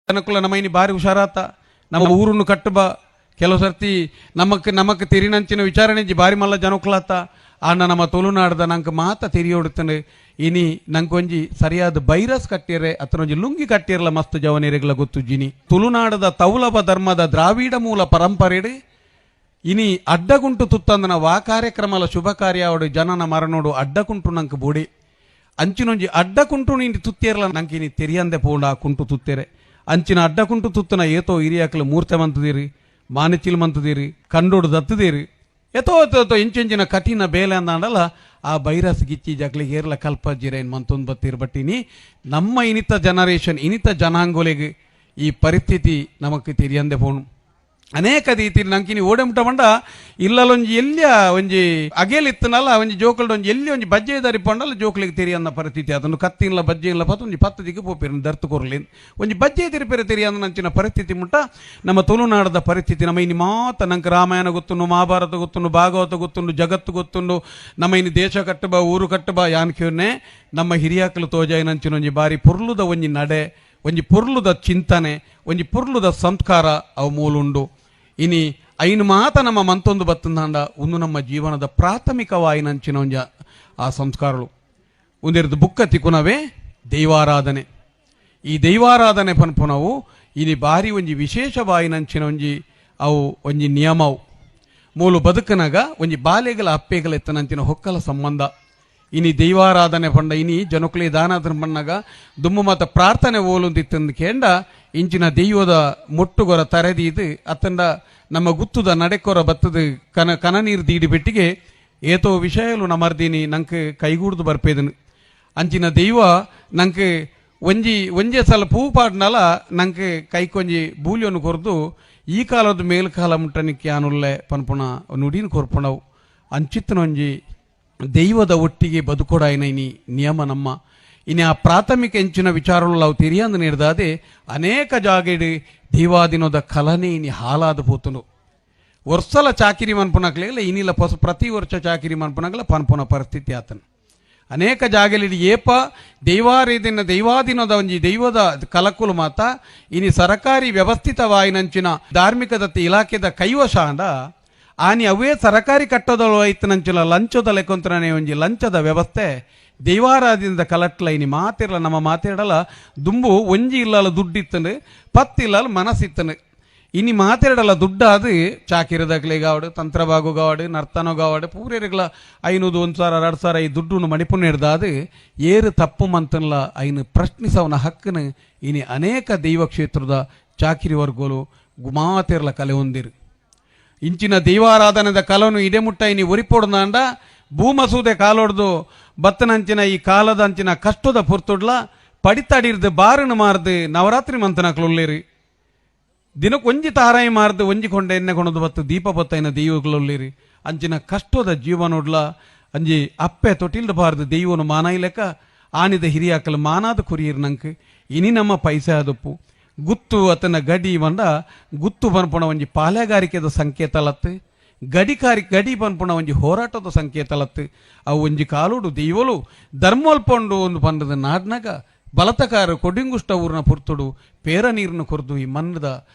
ಜನಕುಲ ನಮ್ಮ ಇನಿ ಬಾರಿ ಹುಷಾರಾತ. ನಮ್ಮ ಊರನ್ನು ಕಟ್ಟುಬ ಕೆಲವು ಸರ್ತಿ ನಮಕ್ ನಮಕ್ ತೆರಿನಂಚಿನ ವಿಚಾರಣೆ ಇಜ್ಜಿ, ಬಾರಿ ಮಲ್ಲ ಜನಕುಲಾತ. ಆಂಡ ನಮ್ಮ ತುಳುನಾಡ್ದ ನಂಗೆ ಮಾತ ತೆರಿಯೋಡುತ್ತಂಡು. ಇನಿ ನಂಕೊಂಜಿ ಸರಿಯಾದ ಬೈರಸ್ ಕಟ್ಟಿರೆ ಅತನೊಂಜಿ ಲುಂಗಿ ಕಟ್ಟಿರಲ ಮಸ್ತ್ ಜವನಿರೆಗ್ಲ ಗೊತ್ತುಜ್ಜಿನಿ. ತುಳುನಾಡದ ತೌಲಭ ಧರ್ಮದ ದ್ರಾವಿಡ ಮೂಲ ಪರಂಪರೆಡು ಇನಿ ಅಡ್ಡಗುಂಟು ತುತ್ತಂದನ ವಾ ಕಾರ್ಯಕ್ರಮಲ ಶುಭ ಕಾರ್ಯ ಜನನ ಮರಣೋಡು ಅಡ್ಡಕುಂಟು ನಂಗೆ ಬೋಡಿ ಅಂಚಿನೊಂಜಿ ಅಡ್ಡಕುಂಟು ನೀನು ತುತ್ತೇರ್ಲ ನಂಗೆ ಇನಿ ತೆರಿಯಂದೆ ಪೋಂಡ ಆ ಕುಂಟು ತುತ್ತೇರೆ. ಅಂಚಿನ ಅಡ್ಡಕುಂಟು ತುತ್ತನ ಏತೋ ಹಿರಿಯಾಕಲು ಮೂರ್ತೆ ಮಂತದೀರಿ, ಮಾನಿಚಿಲ್ ಮಂತದೀರಿ, ಕಂಡೋಡು ದತ್ತದೀರಿ, ಎತೋ ಎತೋ ಇಂಚಿಂಚಿನ ಕಠಿಣ ಬೇಲೆ ಅಂದಾಂಡಲ ಆ ಬೈರಸ್ ಗಿಚ್ಚಿ ಜಗ್ಲಿಗೆ ಏರ್ಲ ಕಲ್ಪ ಜಿರೇನ್ ಮಂತೊಂದು ಬತ್ತೀರ್. ಬಟ್ಟಿನಿ ನಮ್ಮ ಇನಿತ ಜನರೇಷನ್ ಇನಿತ ಜನಾಂಗೊಲೆಗೆ ಈ ಪರಿಸ್ಥಿತಿ ನಮಕ್ ತೆರಿಯಂದೆ ಪೋಣು. ಅನೇಕ ರೀತಿ ನಂಕಿನಿ ಓಡೆಮುಟ ಬಂಡ ಇಲ್ಲಲೊಂಜಿ ಎಲ್ಲಿಯ ಒಂಜಿ ಅಗೇಲಿತ್ತನಲ್ಲ ಒಂಜಿ ಜೋಕುಲ್ಡ್ ಒಂಜಿ ಎಲ್ಲಿ ಒಂಜಿ ಬಜ್ಜೆ ದರಿಪಂಡಲ್ಲ ಜೋಕುಲಿಗೆ ತೆರಿಯನ್ನ ಪರಿಸ್ಥಿತಿ. ಅದನ್ನು ಕತ್ತಿಲ್ಲ ಬಜ್ಜೆ ಇಲ್ಲ ಪತ್ತು ಒಂಜಿ ಪತ್ತು ದಿಕ್ಕು ಪೋಪಿರ ದರ್ತು ಕೊರ್ಲಿ ಒಂಜಿ ಬಜ್ಜೆ ತಿರಿಪೆರೆ ತೆರಿಯನ್ನ ನಂಚಿನ ಪರಿಸ್ಥಿತಿ ಮುಟ್ಟ ನಮ್ಮ ತುಳುನಾಡದ ಪರಿಸ್ಥಿತಿ. ನಮ್ಮ ಇನಿ ಮಾತ ನಂಗೆ ರಾಮಾಯಣ ಗೊತ್ತುಂಡು, ಮಹಾಭಾರತ ಗೊತ್ತುಂಡು, ಭಾಗವತ ಗೊತ್ತುಂಡು, ಜಗತ್ತು ಗೊತ್ತುಂಡು. ನಮ್ಮ ಇನಿ ದೇಶ ಕಟ್ಟುಬ ಊರು ಕಟ್ಟುಬ ಯಾನ್ಕ್ಯೂನೆ ನಮ್ಮ ಹಿರಿಯಾಕಲು ತೋಜಾಯಿನಂಚಿನ ಒಂಜಿ ಬಾರಿ ಪೊರ್ಲುದ ಒಂಜಿ ನಡೆ, ಒಂಜಿ ಪೊರ್ಲುದ ಚಿಂತನೆ, ಒಂಜಿ ಪೊರ್ಲುದ ಸಂಸ್ಕಾರ ಅವು ಮೂಲುಂಡು. ಇನಿ ಐನು ಮಾತ ನಮ್ಮ ಮಂತೊಂದು ಬತ್ತಂದಾಂಡ ಒಂದು ನಮ್ಮ ಜೀವನದ ಪ್ರಾಥಮಿಕವಾಯಿನಂಚಿನ ಒಂಜ ಆ ಸಂಸ್ಕಾರಗಳು. ಒಂದಿರ್ದು ಬುಕ್ಕ ತಿಕ್ಕುನವೇ ದೈವಾರಾಧನೆ. ಈ ದೈವಾರಾಧನೆ ಪನ್ಪುನವು ಇನಿ ಬಾರಿ ಒಂಜಿ ವಿಶೇಷವಾಯಿನಂಚಿನ ಒಂಜಿ ಅವು ಒಂಜಿ ನಿಯಮವು. ಮೂಲು ಬದುಕನಾಗ ಒಂಜಿ ಬಾಲೆಗಳ ಅಪ್ಪೆಗಳ ಎತ್ತನಂಚಿನ ಹೊಕ್ಕಲ ಸಂಬಂಧ. ಇನಿ ದೈವಾರಾಧನೆ ಪಂಡ ಇನಿ ಜನಕುಲಿ ದಾನಾದ್ರ ಬಣ್ಣಗ ದುಮ್ಮು ಮತ ಪ್ರಾರ್ಥನೆ ಓಲುಂದಿತ್ತಂದು ಕೇಂಡ ಇಂಚಿನ ದೈವದ ಮೊಟ್ಟುಗೊರ ತರೆದೀದು ಅತ್ತಂಡ ನಮ್ಮ ಗುತ್ತುದ ನಡೆಕೊರ ಬತ್ತದ ಕನ ಕನ ನೀರು ದೀಡಿ ಬೆಟ್ಟಿಗೆ ಏತೋ ವಿಷಯಲು ನಮರ್ದೀನಿ ನಂಗೆ ಕೈಗೂಡ್ದು ಬರ್ಪೇದನು. ಅಂಚಿನ ದೈವ ನಂಗೆ ಒಂಜಿ ಒಂಜೆ ಸಲ ಪೂ ಪಾಡ್ನಲ ನಂಗೆ ಕೈಕೊಂಜಿ ಬೂಲಿಯನ್ನು ಕೊರ್ದು ಈ ಕಾಲದ ಮೇಲ್ಕಾಲ ಮುಟ್ಟನಿಕ್ಕೆ ಆನುಲ್ಲೆ ಪನ್ಪುಣ ನುಡಿನ ಕೊರ್ಪುಣವು. ಅಂಚಿತ್ತನೊಂಜಿ ದೈವದ ಒಟ್ಟಿಗೆ ಬದುಕೊಡಾಯಿನ ಇನಿ ನಿಯಮ ನಮ್ಮ. ಇನಿ ಆ ಪ್ರಾಥಮಿಕ ಎಂಚಿನ ವಿಚಾರಗಳು ಅವು ತೆರಿಯಂದು ನೀಡ್ದಾದೆ ಅನೇಕ ಜಾಗೆಡು ದೈವಾದಿನದ ಕಲನೆ ಇನಿ ಹಾಲಾದ ಪೋತುನು. ವರ್ಷಲ ಚಾಕಿರಿ ಮನ್ಪುನಕ್ಲೆಲ್ಲ ಇನಿಲ ಪೊಸ ಪ್ರತಿ ವರ್ಷ ಚಾಕಿರಿ ಮನ್ಪುನಕ್ಲ ಪನ್ಪುನ ಪರಿಸ್ಥಿತಿ ಆತನು. ಅನೇಕ ಜಾಗಲಿ ಏಪ ದೈವಾರಿದಿನ ದೈವಾದಿನದ ಒಂಜಿ ದೈವದ ಕಲಕುಲು ಮಾತ ಇನಿ ಸರಕಾರಿ ವ್ಯವಸ್ಥಿತವಾಯಿನಂಚಿನ ಧಾರ್ಮಿಕ ದತ್ತಿ ಇಲಾಖೆದ ಕೈವಶ ಅಂಡ ಆನಿ ಅವೇ ಸರಕಾರಿ ಕಟ್ಟೋದಳು ಐತನಂಚಿನ ಲಂಚದ ಲೆಕ್ಕೊಂತನೇ ಒಂಜಿ ಲಂಚದ ವ್ಯವಸ್ಥೆ ದೈವಾರಾಧನೆದ ಕಲಟ್ಲ ಇನಿ ಮಾತಿರಲ ನಮ್ಮ ಮಾತಿರಡಲ. ದುಂಬು ಒಂಜಿ ಇಲ್ಲಲ ದುಡ್ಡಿತ್ತನು, ಪತ್ತಿಲ್ಲಲ ಮನಸ್ಸಿತ್ತನು. ಇನಿ ಮಾತೆರಡಲ ದುಡ್ಡಾದು ಚಾಕಿರದಕ್ಲೆಗಾವಡು, ತಂತ್ರಬಾಗುಗಾವಡು, ನರ್ತನಗಾವಡು, ಪೂರೇರಿಗ್ಲ 500 1,000 2,000 ಈ ದುಡ್ಡುನು ಮಣಿಪುನ ಏರು ತಪ್ಪು ಮಂತನ್ಲ ಐನು ಪ್ರಶ್ನಿಸವನ ಹಕ್ಕನು ಇನಿ ಅನೇಕ ದೈವ ಕ್ಷೇತ್ರದ ಚಾಕಿರಿ ವರ್ಗೋಲು ಮಾತೆರ್ಲ ಕಲೆ ಹೊಂದಿರು. ಇಂಚಿನ ದೈವಾರಾಧನೆದ ಕಲನು ಇಡೆ ಮುಟ್ಟ ಇನಿ ಒರಿಪೊಡ್ದಾಂಡ ಭೂಮಸೂದೆ ಕಾಲೊಡ್ದು ಬತ್ತನಂಚಿನ ಈ ಕಾಲದ ಅಂಚಿನ ಕಷ್ಟದ ಪೊರ್ತುಡ್ಲ ಪಡಿತಡಿರ್ದು ಬಾರನು ಮಾರ್ದು ನವರಾತ್ರಿ ಮಂತನಕ್ಲುಲ್ಲೇರಿ. ದಿನಕ್ಕೆ ಒಂಜಿ ತಾರಾಯಿ ಮಾರ್ದು ಒಂಜಿ ಕೊಂಡೆ ಎಣ್ಣೆ ಕೊಣದು ಬತ್ತು ದೀಪ ಬತ್ತೈನ ದೈವಗಳೊಲ್ಲಿರಿ. ಅಂಚಿನ ಕಷ್ಟದ ಜೀವನೊಡ್ಲ ಅಂಜಿ ಅಪ್ಪೆ ತೊಟಿಲ್ದ ಬಾರ್ದು ದೈವನು ಮಾನಾಯಿಲೆಕ್ಕ ಆನಿದ ಹಿರಿಯಾಕಲು ಮಾನಾದ ಕುರಿಯರ್ ನಂಕ್. ಇನಿ ನಮ್ಮ ಪೈಸೆ ಅದಪ್ಪು ಗುತ್ತು ಅತನ ಗಡಿ ಬಂದ ಗುತ್ತು ಪನ್ಪುಣ ಒಂಜಿ ಪಾಲೆಗಾರಿಕೆದ ಸಂಕೇತಲತ್ತು, ಗಡಿಕಾರಿ ಗಡಿ ಪನ್ಪುಣ ಒಂಜಿ ಹೋರಾಟದ ಸಂಕೇತಲತ್ತು. ಅವು ಒಂಜಿ ಕಾಲುಡು ದೈವಲು ಧರ್ಮೋಲ್ಪೊಂಡು ಒಂದು ಪಂಡದ ನಾಡ್ನಾಗ ಬಲತಕಾರ ಕೊಡಿಂಗುಷ್ಟ ಊರಿನ ಪುರ್ತುಡು ಪೇರ ನೀರನ್ನು ಕೊರ್ದು ಈ ಮಣ್ಣದ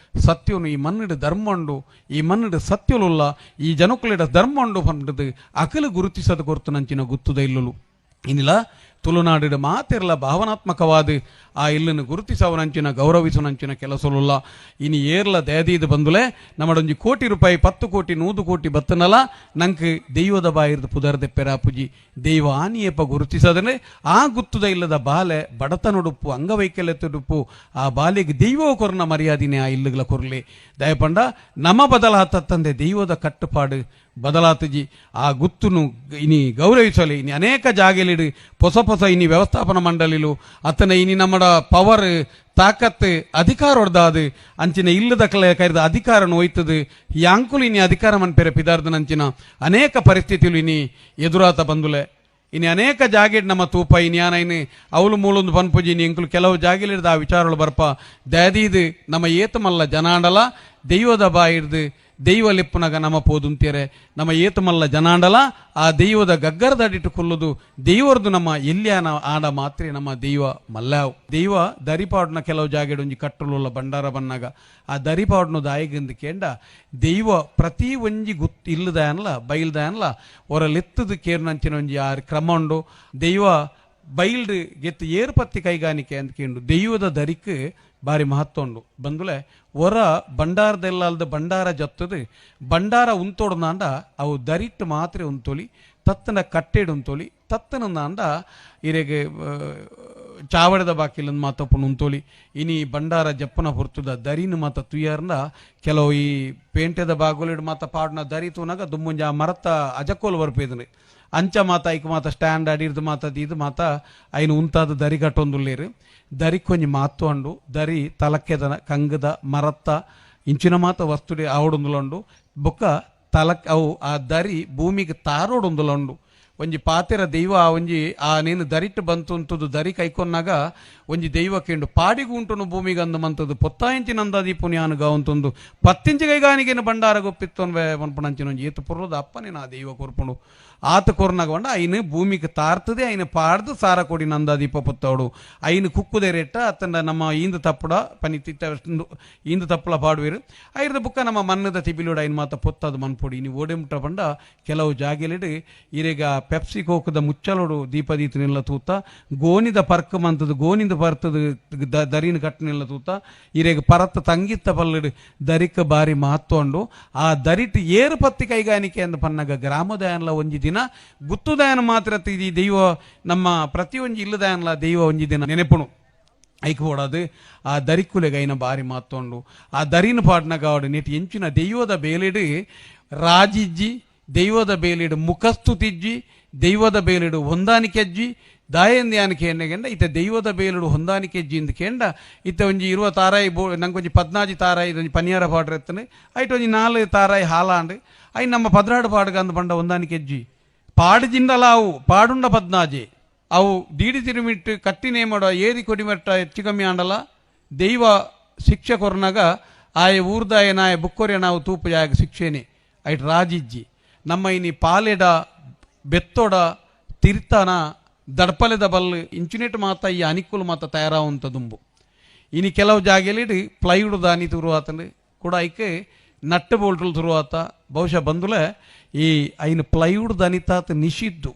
ಸತ್ಯನು, ಈ ಮಣ್ಣಡು ಧರ್ಮಂಡು, ಈ ಮಣ್ಣಡು ಸತ್ಯಲುಲ್ಲ, ಈ ಜನಕುಲಿಡ ಧರ್ಮಂಡು ಪಂಡದು ಅಕಲು ಗುರುತಿಸದ ಕೊರ್ತು ನಂಚಿನ ಗುತ್ತುದ ಇಲ್ಲುಲು. ಇನ್ನಿಲ್ಲ ತುಳುನಾಡಿನ ಮಾತಿರಲ ಭಾವನಾತ್ಮಕವಾದ ಆ ಇಲ್ಲನ್ನು ಗುರುತಿಸವನಂಚಿನ ಗೌರವಿಸುವನಂಚಿನ ಕೆಲಸಲುಲ್ಲ. ಇನಿ ಏರ್ಲ ದಯದೀದು ಬಂದುಲೆ ನಮ್ಮಡೊಂಜಿ ಕೋಟಿ ರೂಪಾಯಿ 10 ಕೋಟಿ 100 ಕೋಟಿ ಬತ್ತನಲ ನಂಗೆ ದೈವದ ಬಾಯಿರ್ದು ಪುದರ್ದೆ ಪೆರಾಪುಜಿ. ದೈವ ಆನಿಯಪ್ಪ ಗುರುತಿಸದನೆ ಆ ಗುತ್ತುದ ಇಲ್ಲದ ಬಾಲೆ ಬಡತನೊಡುಪ್ಪು ಅಂಗವೈಕಲ್ಯ ತುಡುಪ್ಪು ಆ ಬಾಲೆಗೆ ದೈವ ಕೊರ್ನ ಮರ್ಯಾದಿನೇ ಆ ಇಲ್ಲುಗಳ ಕೊರ್ಲಿ. ದಯಪಂಡ ನಮ್ಮ ಬದಲಾತಂದೆ ದೈವದ ಕಟ್ಟುಪಾಡು ಬದಲಾತಜಿ. ಆ ಗುತ್ತುನು ಇನಿ ಗೌರವಿಸಲಿ. ಇನಿ ಅನೇಕ ಜಾಗೆಲಿಡು ಹೊಸ ಹೊಸ ಇನಿ ವ್ಯವಸ್ಥಾಪನ ಮಂಡಳಿಲು ಅತನ ಇನಿ ನಮ್ಮಡ ಪವರ್ ತಾಕತ್ ಅಧಿಕಾರ ಹೊಡ್ದಾದು ಅಂಚಿನ ಇಲ್ಲದ ಕಲೆ ಕೈದ ಅಧಿಕಾರನು ಒಯ್ತದು ಯಾಂಕುಲು ಇನಿ ಅಧಿಕಾರ ಮನ್ಪೆರೆ ಪಿದಾರ್ದನಂಚಿನ ಅನೇಕ ಪರಿಸ್ಥಿತಿಲು ಇನಿ ಎದುರಾತ ಬಂದುಲೆ. ಇನಿ ಅನೇಕ ಜಾಗೆಡ್ ನಮ್ಮ ತೂಪ ಇನಿ ಯಾನೈನು ಅವಳು ಮೂಲೊಂದು ಪನ್ಪುಜಿ. ಇನಿ ಎಂಕುಲು ಕೆಲವು ಜಾಗೆಲಿಡ್ದ ಆ ವಿಚಾರಗಳು ಬರ್ಪ. ದಯದೀದು ನಮ್ಮ ಏತಮಲ್ಲ ಜನಾಂಡಲ ದೈವದ ಬಾಯಿರ್ದು ದೈವ ಲೆಪ್ಪುನಗ ನಮ ಪೋದುಂತೇರೆ. ನಮ್ಮ ಏತು ಮಲ್ಲ ಜನಾಂಡಲ ಆ ದೈವದ ಗಗ್ಗರದಡಿಟ್ಟು ಕುಲ್ಲುದು ದೈವರ್ದು ನಮ್ಮ ಎಲ್ಲಿಯಾನ ಆಡ ಮಾತ್ರೆ ನಮ್ಮ ದೈವ ಮಲ್ಲಾವು. ದೈವ ದರಿಪಾಡುನ ಕೆಲವು ಜಾಗೆಡ್ ಒಂಜಿ ಕಟ್ಟುಲುಲ್ಲ ಬಂಡಾರ ಬನ್ನಾಗ ಆ ದರಿಪಾಡುನ ದಾಯಿಗಂದು ಕೇಂಡ ದೈವ ಪ್ರತಿ ಒಂಜಿ ಗುತ್ ಇಲ್ಲದಾಯನ್ಲ ಬೈಲ್ದಾಯನ್ಲ ಹೊರಲೆತ್ತದು ಕೇರ್ನಂಚಿನ ಒಂಜಿ ಆ ಕ್ರಮ ಉಂಡು. ದೈವ ಬೈಲ್ಡ್ ಗೆತ್ತು ಏರ್ಪತ್ತಿ ಕೈಗಾನಿಕೆ ಅಂತ ಕೇಂಡು ದೈವದ ದರಿಕ್ ಬಾರಿ ಮಹತ್ವ ಉಂಡು. ಬಂದುಲೆ ಒರ ಬಂಡಾರದೆಲ್ಲಲ್ದ ಬಂಡಾರ ಜತ್ತದು ಬಂಡಾರ ಉಂತೋಡ್ನಾಂಡ ಅವು ದರಿಟ್ಟು ಮಾತ್ರೆ ಉಂತೊಲಿ, ತತ್ತನ ಕಟ್ಟೆಡು ಉಂತೊಲಿ, ತತ್ತನಂದಾಂಡ ಇರೆಗೆ ಚಾವಡದ ಬಾಕಿಲಂದು ಮಾತಪ್ಪನ ಉಂತೊಲಿ. ಇನಿ ಬಂಡಾರ ಜಪ್ಪನ ಹೊರ್ತುದ ದರಿನ ಮಾತ ತುಯಾರ್ನ ಕೆಲವು ಈ ಪೇಂಟೆದ ಬಾಗುಲಿಡ್ ಮಾತ ಪಾಡ್ನ ದರಿ ತೂನಾಗ ದುಮ್ಮುಂಜ ಮರತ್ತ ಅಜಕೋಲು ಬರ್ಪೇದನೆ ಅಂಚ ಮಾತ ಐಕ್ ಮಾತ ಸ್ಟ್ಯಾಂಡ್ ಅಡಿರ್ದು ಮಾತ ದೀದು ಮಾತ ಐನು ಉಂತಾದ ದರಿ ಕಟ್ಟೊಂದುಲ್ಲೇರು. ದರಿ ಕೊಂಜಿ ಮಾತು ಅಂಡು ದರಿ ತಲಕ್ಕೆದನ ಕಂಗದ ಮರತ್ತ ಇಂಚಿನ ಮಾತ ವಸ್ತುಡಿ ಆವಡೊಂದುಲಂಡು. ಬೊಕ್ಕ ತಲಕ್ ಅವು ಆ ದರಿ ಭೂಮಿಗೆ ತಾರೋಡೊಂದುಲಂಡು. ಒಂಜಿ ಪಾತೆರ ದೈವ ಒಂಜಿ ಆ ನೀನು ದರಿಟ್ಟು ಬಂತು ದರಿ ಕೈಕೊನ್ನಾಗ ಒಂಜಿ ದೈವ ಕೇಂಡು ಪಾಡಿಗು ಉಂಟುನು ಭೂಮಿಗೆ ಅಂದು ಮಂತದ್ದು ಪೊತ್ತಾಯಿಂಚಿನಂದ ದೀಪುನಿ ಗಾವಂತೊಂದು ಪತ್ತಿಂಚಿ ಕೈಗಾನಿಗೇನು ಬಂಡಾರ ಗೊಪ್ಪಿತ್ತೊನ್ವೆ ಮನ್ಪಣಂಚಿನ ಒಂಜಿ ಏತು ಪುರ್ಲದ ಅಪ್ಪ ನೀನು ಆ ದೈವ ಕೊರ್ಪುಂಡು. ಆತ ಕೊರ್ನಾಗ ಬಂಡ ಐನು ಭೂಮಿಗೆ ತಾರ್ತದೆ ಐನು ಪಾಡ್ದು ಸಾರ ಕೊಡಿ ನಂದ ದೀಪ ಪೊತ್ತವಡು ಐನು ಕುಕ್ಕುದೆ ರೇಟ ಅತ್ತಂಡ ನಮ್ಮ ಈಂದು ತಪ್ಪುಡ ಪನಿ ತಿತ್ತ ಈಂದು ತಪ್ಪುಲ ಪಾಡುವಿರು ಐರ್ದ ಬುಕ್ಕ ನಮ್ಮ ಮನ್ನದ ತಿಬಿಲುಡ ಐನು ಮಾತ ಪೊತ್ತದು ಮನ್ಪೊಡಿ. ಇನಿ ಓಡೆಮುಟ್ಟ ಬಂಡ ಕೆಲವು ಜಾಗೆಲಿಡು ಇರೆಗ ಪೆಪ್ಸಿ ಕೋಕದ ಮುಚ್ಚಲೋಡು ದೀಪ ನಿಲ್ಲ ತೂತ ಗೋನಿದ ಪರ್ಕ್ ಮಂತದು ಗೋನಿದ ಪರ್ತದ ದರಿನ ಕಟ್ಟನಿಲ್ಲ ತೂತ ಇರೆಗ ಪರತ್ತ ತಂಗಿತ್ತ ಪಲ್ಲಿಡು ದರಿಕ ಬಾರಿ ಮಹತ್ವ ಉಂಡು. ಆ ದರಿಟ್ ಏರು ಪತ್ತಿ ಕೈಗಾನಿಕೆ ಅಂದ ಪನ್ನಗ ಗ್ರಾಮದಯನ್ಲ ಒಂಜಿ ದಿನ ಗುತ್ತುದಯನ ಮಾತ್ರ ಈ ದೈವ ನಮ್ಮ ಪ್ರತಿ ಒಂಜಿ ಇಲ್ಲದಯನ್ಲ ದೈವ ಒಂಜಿ ದಿನ ನೆನೆಪುಣು ಐಕ್ ಬೋಡಾದು ಆ ದರಿಕುಲೆಗೈನ ಬಾರಿ ಮಾತೊಂಡು. ಆ ದರಿನ ಪಾಡ್ನಗ ಆವಡು ನೆಟ್ ಎಂಚಿನ ದೈವದ ಬೇಲೆಡು ರಾಜಿಜ್ಜಿ, ದೈವದ ಬೇಲೆಡು ಮುಖಸ್ತುತಿಜ್ಜಿ, ದೈವದ ಬೇಲೆಡು ಹೊಂದಾಣಿಕೆಜ್ಜಿ ದಾಯಂದ್ಯಾನಕ್ಕೆ ಎಣ್ಣೆಗೆಂಡ ಇತ್ತ ದೈವದ ಬೇಲುಡು ಹೊಂದಾಣಿಕೆ ಇಂದ ಕೇಂಡ ಇತ್ತ ಒಂಜಿ ಇರುವ ತಾರಾಯಿ ಬೋ ನಂಗೆ ಒಂಜಿ ಪದ್ನಾಜಿ ತಾರಾಯಿ ಒಂಜಿ ಪನಿಯಾರ ಪಾಡ್ರ ಎತ್ತನೆ ಐಟ್ ಒಂಜಿ ನಾಲ್ ತಾರಾಯಿ ಹಾಲಾಂಡ್ I ನಮ್ಮ ಪದ್ರಾಡು ಪಾಡ್ಗಂದು ಪಂಡ ಹೊಂದಾಣಿಕೆ ಅಜ್ಜಿ ಪಾಡು ಜಿಂಡಲ ಅವು ಪಾಡುಂಡ ಪದ್ನಾಜಿ ಅವು ದೀಡಿ ತಿರುಮಿಟ್ಟು ಕಟ್ಟಿನೇ ಮಾಡೋ ಏರಿ ಕೊಡಿಮೆಟ್ಟ ಹೆಚ್ಚು ಕಮ್ಮಿ ಆಂಡಲ ದೈವ ಶಿಕ್ಷೆ ಕೊರ್ನಾಗ ಆಯ ಊರ್ದಾಯ ನಾಯ ಬುಕ್ಕೊರಿಯ ನಾವು ತೂಪು ಜಾಗ ಶಿಕ್ಷೆನೆ ಐಟ್ ರಾಜಿಜ್ಜಿ. ನಮ್ಮ ಇನಿ ಪಾಲೆಡ ಬೆತ್ತೊಡ ತಿರ್ತನ ದಡ್ಪಲೆದ ಬಲ್ಲು ಇಂಚುನೆಟ್ ಮಾತ ಈ ಅನಿಕುಲು ಮಾತ ತಯಾರಾವಂತ ದುಂಬು. ಇನಿ ಕೆಲವು ಜಾಗೆಲಿಡ್ ಪ್ಲೈವುಡ್ ದಾನಿ ತುರುವಾತಂಡು ಕೂಡ ಐಕೆ ನಟ್ಟು ಬೋಲ್ಟುಲು ತುರುವಾತ ಬಹುಶಃ ಬಂದುಲೆ ಈ ಐನು ಪ್ಲೈವುಡ್ ದನಿತಾತ್ ನಿಷಿದ್ದು.